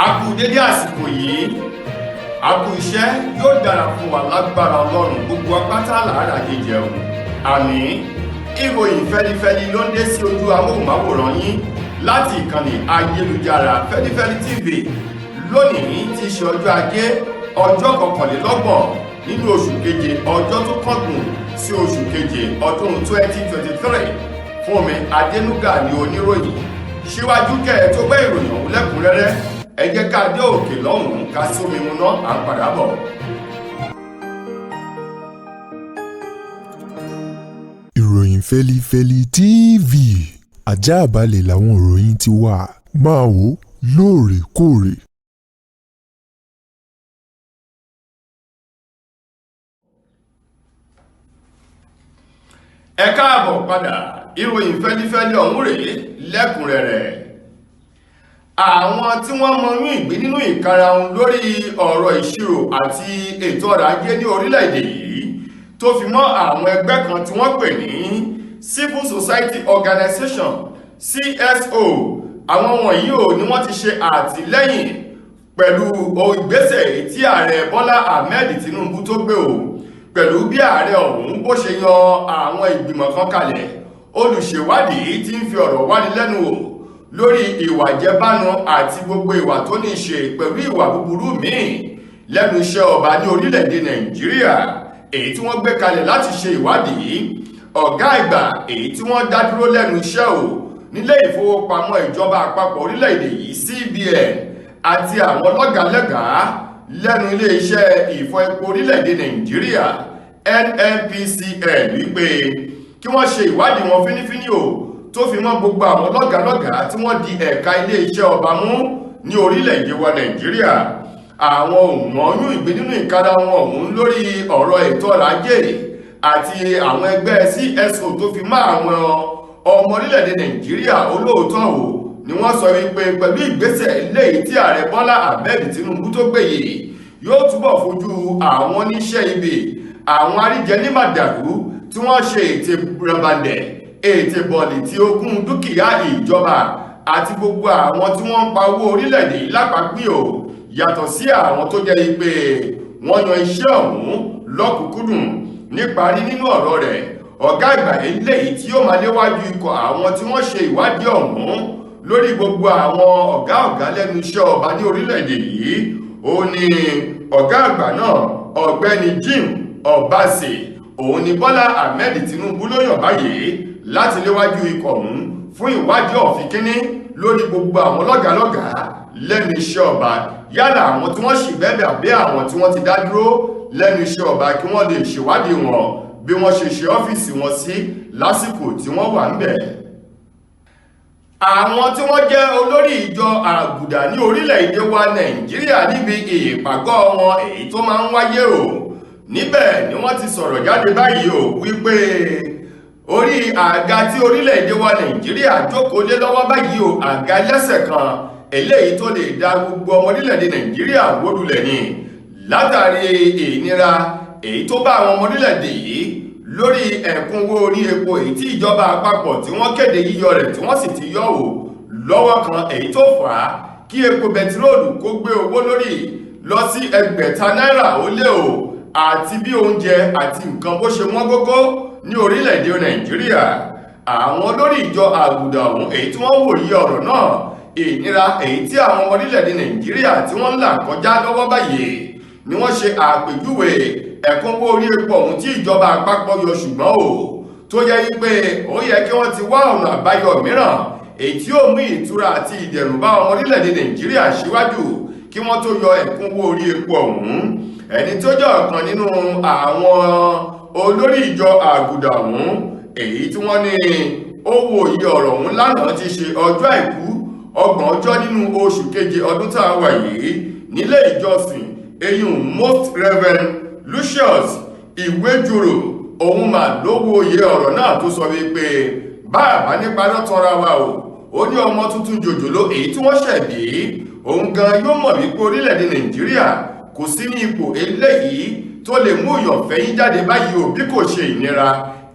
A kú dédé àsìkò yìí, a kú iṣẹ́, yóò dára fún wa lágbára Ọlọ́run, gbogbo apáta làárà jíjẹun. Àmín. Ìròyìn fẹlifẹli ló ń dé sí ojú amóhùnmáwòrán yín láti ìkànnì ayélujára Fẹlifẹli TV lónìí tí í ṣe ọjọ́ Ajé, ọjọ́ 21 nínú oṣù keje, ọjọ́ tó kángun sí oṣù keje ọdún 2023. Fúnmi Adénúgà ni oníròyìn. Síwájú kẹ́ ẹ tó gbọ́ ìròyìn ọ̀hún lẹ́kùnrẹ́rẹ́, ẹ jẹ́ ká dé òkè lọ́hùn-ún ká sómi mu ná, à ń padà bọ̀. Ìròyìn Fẹlifẹli TV, ajáàbalẹ̀ làwọn ìròyìn ti wà, máa wò lóòrèkóòrè. Ẹ káàbọ̀ padà, ìròyìn fẹlifẹli ọ̀hún rèé lẹ́kùnrẹ́rẹ́. Àwọn tí wọ́n mọyún ìgbín nínú ìkarahun lórí ọ̀rọ̀ ìṣirò àti ètò ọrọ̀ ajé ní orílẹ̀-èdè yìí, tó fi mọ́ àwọn ẹgbẹ́ kan tí wọ́n pè ní Civil Society Organization CSO, àwọn wọ̀nyí ò ní wọ́n ti ṣe àtìlẹ́yìn pẹ̀lú ìgbésẹ̀ tí ààrẹ Bọ́lá Ahmed Tinubu tó gbé o, pẹ̀lú bí ààrẹ ọ̀hún bó ṣe yan àwọn ìgbìmọ̀ kan kalẹ̀ olùṣèwádìí tí ń fi ọ̀rọ̀ wáni lẹ́nu wò lórí ìwà ìjẹbánu àti gbogbo ìwà tó ní í ṣe pẹ̀lú ìwà búburú míì lẹ́nu iṣẹ́ ọba ní orílẹ̀-èdè Nàìjíríà, èyí tí wọ́n gbé kalẹ̀ láti ṣe ìwádìí. Ọ̀gá àgbà èyí tí wọ́n dá dúró lẹ́nu iṣẹ́ o nílé ìfowópamọ́ ìjọba àpapọ̀ orílẹ̀-èdè yìí CBN àti àwọn lọ́gàálẹ́gàá lẹ́nu ilé-iṣẹ́ ìfọ epo orílẹ̀-èdè Nàìjíríà NNPCL wípé kí wọ́n ṣe ìwádìí wọn fínífíní o, tó fi mọ́ gbogbo àwọn lọ́gàálọ́gàá tí wọ́n di ẹ̀ka ilé-iṣẹ́ ọba mú ní orílẹ̀-èdè wa Nàìjíríà. Àwọn òmòyún ìgbín nínú ìkara wọn ọ̀hún lórí ọ̀rọ̀ ètò ọrọ̀ ajé àti àwọn ẹgbẹ́ CSO tó fi mọ́ àwọn ọmọ orílẹ̀-èdè Nàìjíríà olóòótọ́ o ni wọ́n sọ wípé pẹ̀lú ìgbésẹ̀ eléyìí tí ààrẹ Bọ́lá Ahmed Tinubu tó gbé yìí yóò túbọ̀ fojú àwọn oníṣẹ́ ibi, àwọn aríjẹ ní màdàrú tí wọ́n ṣe ète rabandẹ̀, ète bọ̀lì tí ogún dúkìá ìjọba àti gbogbo àwọn tí wọ́n ń pa owó orílẹ̀-èdè lápapín o, yàtọ̀ sí àwọn tó jẹ́ pé wọ́n yan iṣẹ́ ọ̀hún lọ́kùnkúndùn. Níparí nínú ọ̀rọ̀ rẹ̀, ọ̀gá àgbà eléyìí tí ó máa léwájú ikọ̀ àwọn tí wọ́n ṣe ìwádìí ọ̀hún lórí gbogbo àwọn ọ̀gá ọ̀gá lẹ́nu iṣẹ́ ọba ní orílẹ̀-èdè yìí, ó ní ọ̀gá àgbà náà ọ̀gbẹ́ni Jim Obasi, òun ni Bọ́lá Ahmed Tinubu ló yàn báyìí láti léwájú ikọ̀ ọ̀hún fún ìwádìí ọ̀fìnkínní lórí gbogbo àwọn lọ́gàálọ́gàá lẹ́nu iṣẹ́ ọba, yálà àwọn tí wọ́n sì bẹ́bẹ̀ àbí àwọn tí wọ́n ti dá dúró lẹ́nu iṣẹ́ ọba, kí wọ́n lè ṣèwádìí wọn bí wọ́n ṣe ṣe ọ́fíìsì wọn sí lásìkò tí wọ́n wà ńbẹ̀. Àwọn tí wọ́n jẹ́ olórí ìjọ àgùdà ní orílẹ̀-èdè wa Nàìjíríà níbi ìpàgọ́ wọn èyí tó máa ń wáyé o, níbẹ̀ ni wọ́n ti sọ̀rọ̀ jáde báyìí o wípé orí àga tí orílẹ̀-èdè wa Nàìjíríà jókòó lé lọ́wọ́ báyìí o, àga ẹlẹ́sẹ̀ kan eléyìí tó lè da gbogbo ọmọ orílẹ̀-èdè Nàìjíríà wó lulẹ̀ ni, látàrí ìnira èyí tó bá àwọn ọmọ orílẹ̀-èdè yìí lórí ẹ̀kúnwó orí epo èyí tí ìjọba àpapọ̀ tí wọ́n kéde yíyọ rẹ̀ tí wọ́n sì ti yọ ò lọ́wọ́ kan, èyí tó fà á kí epo bẹtiróòlù kó gbé owó lórí lọ sí 6,000 náírà ó lé o, àti bí oúnjẹ àti nǹkan bó ṣe wọ́n gógó ní orílẹ̀-èdè Nàìjíríà. Àwọn olórí ìjọ àgùdà ọ̀hún èyí tí wọ́n wòye ọ̀rọ̀ náà, ìnira èyí tí àwọn ọmọ orílẹ̀-èdè Nàìjíríà tí wọ́n ń là kọjá lọ́wọ́ báyìí ni wọ́n ṣe àpèjúwe ẹ̀kúnwó orí epo ọ̀hún tí ìjọba àpapọ̀ yọ, ṣùgbọ́n o tó yẹ wípé ó yẹ kí wọ́n ti wá ọ̀nà àbáyọ mìíràn èyí tí ó mú ìtura àti ìdẹ̀rùn bá ọmọ orílẹ̀-èdè Nàìjíríà síwájú kí wọ́n tó yọ ẹ̀kúnwó orí epo ọ̀hún. Ẹni tó jẹ́ ọ̀kan nínú àwọn olórí ìjọ àgùdà ọ̀hún èyí tí wọ́n ní ó wòye ọ̀rọ̀ ọ̀hún lánàá ti ṣe ọjọ́ Àìkú, 30 ọjọ́ nínú oṣù keje ọdún tá a wà yìí, nílé ìjọsìn eyín Most Reverend Lucius Ìwéjòrò, òun mà ló wòye ọ̀rọ̀ náà tó sọ wípé bàbá nípa lọ́tọ́ra wa o, ó ní ọmọ tuntun jòjòló èyí tí wọ́n ṣẹ̀ bí òun gan yóò mọ̀ wípé orílẹ̀-èdè Nàìjíríà kò sí ní ipò eléyìí tó lè mú ìyànfẹ́yín jáde báyìí o, bí kò ṣe ìnira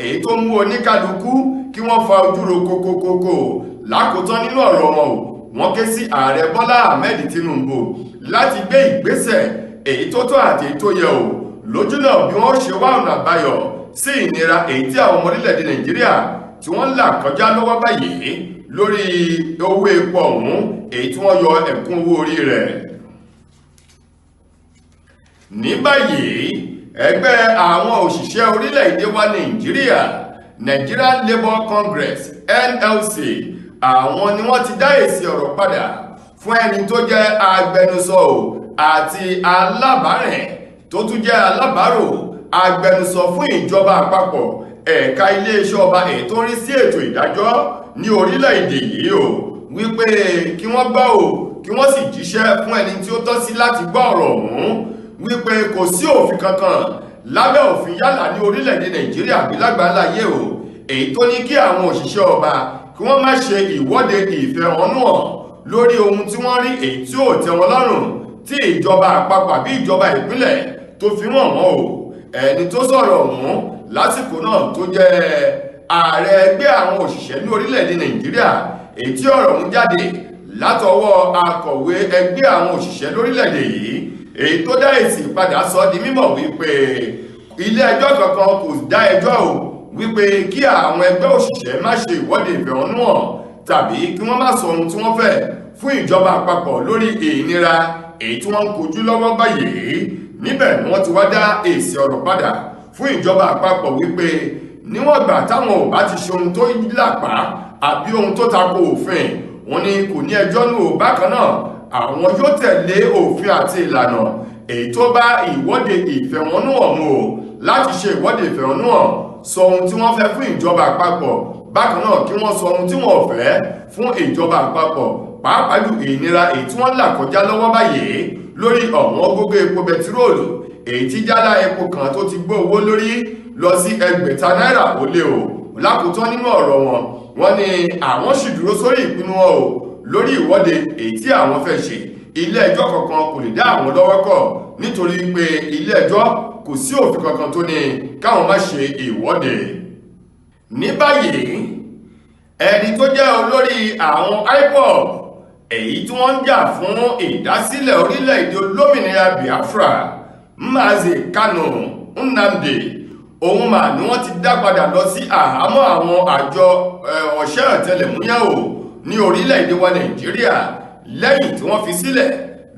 èyí tó mú oníkálukú kí wọ́n fa ojúro kókókókó. Lákòótán nínú ọ̀rọ̀ wọn o, Wọ́n ké sí Ààrẹ Bọ́lá Ahmed Tinubu láti gbé ìgbésẹ̀ èyí tó tọ́ àti èyí tó yẹ o lójúnà bí wọ́n ṣe wá ọ̀nà àbáyọ sí ìnira èyí tí àwọn ọmọ orílẹ̀-èdè Nàìjíríà tí wọ́n ń là kọjá lọ́wọ́ báyìí lórí owó epo ọ̀hún èyí tí wọ́n yọ ẹ̀kún owó orí rẹ̀. Ní báyìí, ẹgbẹ́ àwọn òṣìṣẹ́ orílẹ̀-èdè wa Nàìjíríà, Nigerian Labour Congress, NLC, àwọn ni wọ́n ti dá èsì ọ̀rọ̀ padà fún ẹni tó jẹ́ agbẹnusọ àti alábàárìn tó tún jẹ́ alábàárò agbẹnusọ fún ìjọba àpapọ̀ ẹ̀ka iléeṣẹ́ ọba èyí tó ń rí sí ètò ìdájọ́ ní orílẹ̀-èdè yìí o, wípé kí wọ́n gbọ́ o, kí wọ́n sì jíṣẹ́ fún ẹni tí ó tọ́ sí láti gbọ́ ọ̀rọ̀ ọ̀hún, wípé kò sí òfin kankan lábẹ́ òfin yálà ní orílẹ̀-èdè Nàìjíríà bí lágbàláyé o èyí tó ní kí àwọn òṣìṣẹ́ ọba kí wọ́n má ṣe ìwọ́de ìfẹ̀hónúhàn lórí ohun tí wọ́n rí èyí tí ò tẹ́ wọn lọ́rùn tí ìjọba àpapọ̀ àbí ìjọba ìpínlẹ̀ tó fi wọ́n wọ́n o. Ẹni tó sọ̀rọ̀ ọ̀hún lásìkò náà tó jẹ́ ààrẹ ẹgbẹ́ àwọn òṣìṣẹ́ ní orílẹ̀-èdè Nàìjíríà, èyí tí ọ̀rọ̀ ọ̀hún jáde látọwọ́ akọ̀wé ẹgbẹ́ àwọn òṣìṣẹ́ lórílẹ̀-èdè yìí, èyí tó dá èsì padà sọ di mímọ̀ wípé ilé ẹjọ́ kankan kò dá ẹjọ́ o wípé kí àwọn ẹgbẹ́ òṣìṣẹ́ má ṣe ìwọ́de ìfẹ̀hónúhàn tàbí kí wọ́n má sọ ohun tí wọ́n fẹ́ fún ìjọba àpapọ̀ lórí ìnira èyí tí wọ́n ń kojú lọ́wọ́ báyìí. Níbẹ̀ ni wọ́n ti wá dá èsì ọ̀rọ̀ padà fún ìjọba àpapọ̀ wípé níwọ̀n ìgbà táwọn ò bá ti ṣe ohun tó làpá àbí ohun tó tako òfin, wọ́n ní kò ní ẹjọ́ nù. Bákan náà àwọn yóò tẹ̀lé òfin àti ìlànà èyí tó bá ìwọ́de ìfẹ̀hónúhàn mu o láti ṣe ìwọ́de ìfẹ̀hónúhàn, sọ ohun tí wọ́n fẹ́ fún ìjọba àpapọ̀, bákan náà kí wọ́n sọ ohun tí wọ́n fẹ́ fún ìjọba àpapọ̀, pàápàá jù ìnira èyí tí wọ́n là kọjá lọ́wọ́ báyìí lórí ọ̀wọ́n gógó epo bẹtiróòlù èyí tí jálá epo kan tó ti gbó owó lórí lọ sí 6,000 náírà ó lé o. Lákòótán nínú ọ̀rọ̀ wọn, wọ́n ní àwọn sì dúró sórí ìpinnu wọn o lórí ìwọ́de èyí tí àwọn fẹ́ ṣe. Ilé ẹjọ́ kankan kò lè dá àwọn lọ́wọ́ kọ̀ nítorí pé ilé ẹjọ́ kò sí òfin kankan tó ní káwọn má ṣe ìwọ́de. Ní báyìí, ẹni tó jẹ́ olórí àwọn IPOB èyí tí wọ́n ń jà fún ìdásílẹ̀ orílẹ̀-èdè olómìnira Biafra, Mazi Kanu Nnamdi, òun mà ní wọ́n ti dá padà lọ sí àhámọ́ àwọn àjọ ọ̀ṣẹ́ ọ̀tẹlẹ̀múyẹ́ o ní orílẹ̀-èdè wa Nàìjíríà lẹ́yìn tí wọ́n fi sílẹ̀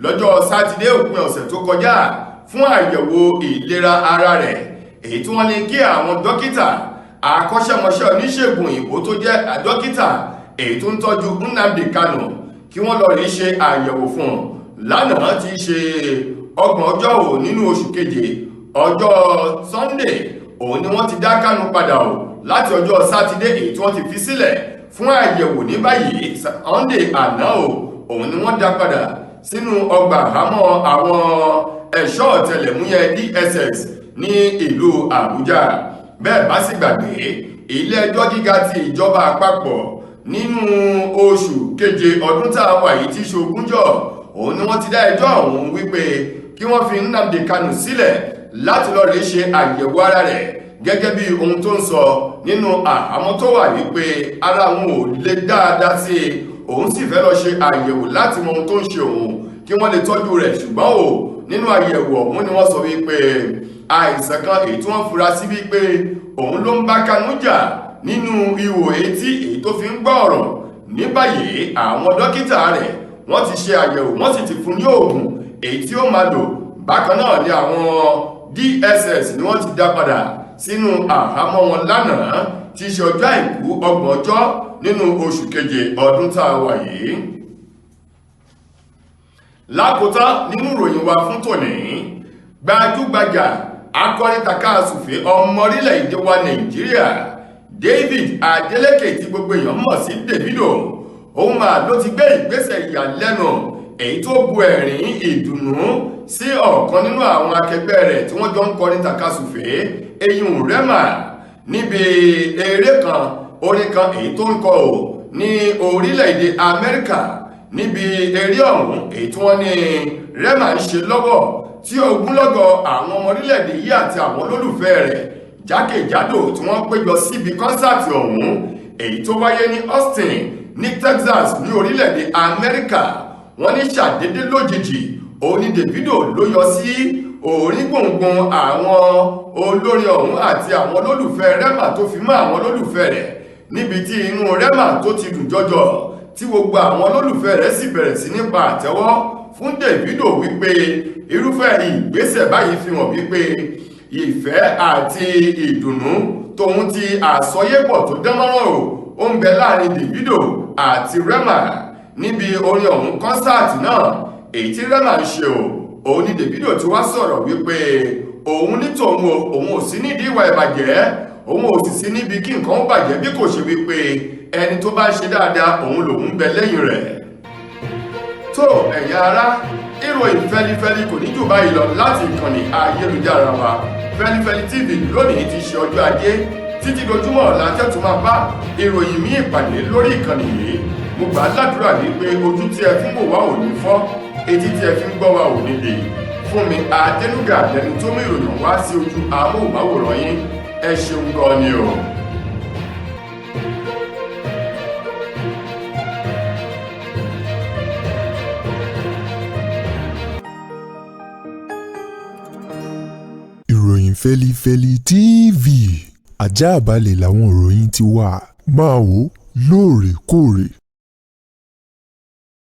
lọ́jọ́ Sátidé òpin ọ̀sẹ̀ tó kọjá fún àyẹ̀wò ìlera ara rẹ̀, èyí tí wọ́n ní kí àwọn dókítà akọ́ṣẹ́mọṣẹ́ oníṣègùn òyìnbó tó jẹ́ dókítà èyí tó ń tọ́jú Nnamdi Kanu kí wọ́n lọ rí ṣe àyẹ̀wò fún un lánàá tí í ṣe ọgbọ̀n ọjọ́ ò nínú oṣù keje, ọjọ́ Sunday òun ni wọ́n ti dá Kanu padà o láti ọjọ́ Sátidé èyí tí wọ́n ti fi sílẹ̀ fún àyẹ̀wò ní báyìí. Sunday àná o òun ni wọ́n dá padà sínú ọgbà àhámọ́ àwọn ẹ̀ṣọ́ ọ̀tẹlẹ̀múyẹ́ DSS ní ìlú Àbújá. Bẹ́ẹ̀ bá sì gbàgbé, ilé ẹjọ́ gíga ti ìjọba àpapọ̀ nínú oṣù keje ọdún tá a wà yìí tí ṣe ogúnjọ́ òun ni wọ́n ti dá ẹjọ́ ọ̀hún wípé kí wọ́n fi Nnamdi Kanu sílẹ̀ láti lọ rí ṣe àyẹ̀wò ara rẹ̀ gẹ́gẹ́ bí ohun tó ń sọ nínú àhámọ́ tó wà wípé ara òun ò lè dáadáa sí i, òun sì fẹ́ lọ ṣe àyẹ̀wò láti mọ ohun tó ń ṣe òun kí wọ́n lè tọ́jú rẹ̀. Ṣùgbọ́n o nínú àyẹ̀wò ọ̀hún ni wọ́n sọ wípé àìsàn kan èyí tí wọ́n fura sí wípé òun ló ń bá Kanu jà nínú ihò etí èyí tó fi ń gbọ́ ọ̀rọ̀. Ní báyìí àwọn dókítà rẹ̀ wọ́n ti ṣe àyẹ̀wò, wọ́n sì ti fún ní oògùn èyí tí ó máa lò. Bákan náà ni àwọn DSS ni wọ́n ti dá padà sínú àhámọ́ wọn lánàá tí í ṣe ọjọ́ àìkú ọgbọ̀n ọjọ́ nínú oṣù keje ọdún tá a wà yìí. Lákòótán nínú ìròyìn wa fún tòní, gbajúgbajà akọrin tàkasúfèé ọmọ orílẹ̀-èdè wa Nàìjíríà David Adeleke tí gbogbo èèyàn mọ̀ sí Davido, òun mà ló ti gbé ìgbésẹ̀ ìyàlẹ́nu èyí tó bu ẹ̀rín ìdùnnú sí ọ̀kan nínú àwọn akẹgbẹ́ rẹ̀ tí wọ́n jọ ń kọrin tàkasúfèé, eyín Rema, níbi eré kan orin kan èyí tó ń kọ ò ní orílẹ̀-èdè Amẹ́ríkà. Níbi eré ọ̀hún èyí tí wọ́n ní Rema ń ṣe lọ́wọ́ tí ogunlọ́gọ̀ àwọn ọmọ orílẹ̀-èdè yìí àti àwọn olólùfẹ́ rẹ̀ jákèjádò tí wọ́n péjọ síbi kọ́nsáàtì ọ̀hún èyí tó wáyé ní Austin Ní Texas ní orílẹ̀-èdè Amẹ́ríkà, wọ́n ní ṣàdédé lójijì òun ni Davido ló yọ sí orí gbùngbùn àwọn olórin ọ̀hún àti àwọn olólùfẹ́ Rema, tó fi mọ́ àwọn olólùfẹ́ rẹ̀, níbi tí inú Rema tó ti dùn jọjọ, tí gbogbo àwọn olólùfẹ́ rẹ̀ sì bẹ̀rẹ̀ sí nípa àtẹ́wọ́ fún Davido, wípé irúfẹ́ ìgbésẹ̀ báyìí fi hàn wípé ìfẹ́ àti ìdùnnú tòun ti àsọyépọ̀ tó dánmọ́rán o ó ń bẹ láàrin Davido àti Rema. Níbi orin ọ̀hún, kọ́nsáàtì náà èyí tí Rema ń ṣe o, òun ni Davido ti wá sọ̀rọ̀ wípé òun ní tòun o, òun ò sí nídìí ìwà ìbàjẹ́, òun ò sì sí níbi kí nǹkan ó bàjẹ́, bí kò ṣe wípé ẹni tó bá ń ṣe dáadáa, òun lòun ń bẹ lẹ́yìn rẹ̀. Tó, ẹ̀yin ará, ìròyìn fẹ́lifẹ́li kò ní jù báyìí lọ láti ìkànnì ayélujára wa Fẹ́lifẹ́li TV lónìí ti ṣe ọjọ́ Ajé. Títí dojúmọ́ ọ̀la tẹ́tù máa bá ìròyìn míì pàdé lórí ìkànnì yìí, mo gbà á ládùúrà wípé ojú tí ẹ fi ń wò wá ò ní fọ́, etí tí ẹ fi ń gbọ́ wá ò ní lè. Fún mi Adénúgà lẹni tó mú ìròyìn wá sí ojú amóhùnmáwòrán yín. Ẹ ṣeun gan ni o. Ìròyìn Fẹ́lifẹ́li TV, ajáàbalẹ̀ làwọn ìròyìn ti wà. Máa wò lóòrèkóòrè.